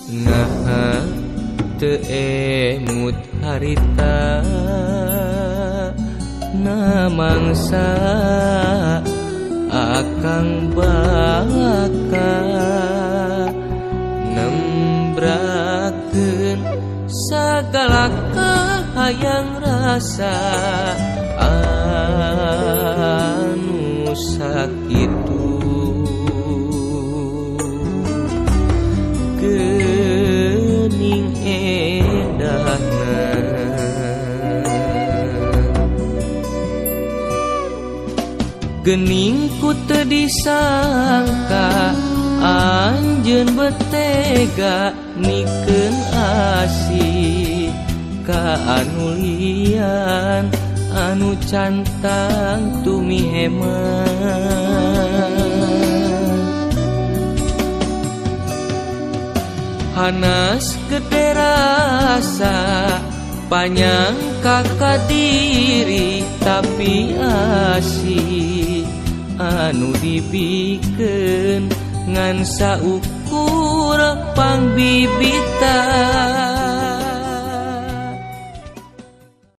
Naha teu emut harita na mangsa akang baka nembrakeun sagala kahayang rasa anu sakitu geuning endahna. Gening ku teu disangka anjeun betega mikeun asih ka anu lian anu cantang tumiheman. Hanas gede rasa panyangka ka diri tapi asih anu dibikeun ngan saukur pangbibit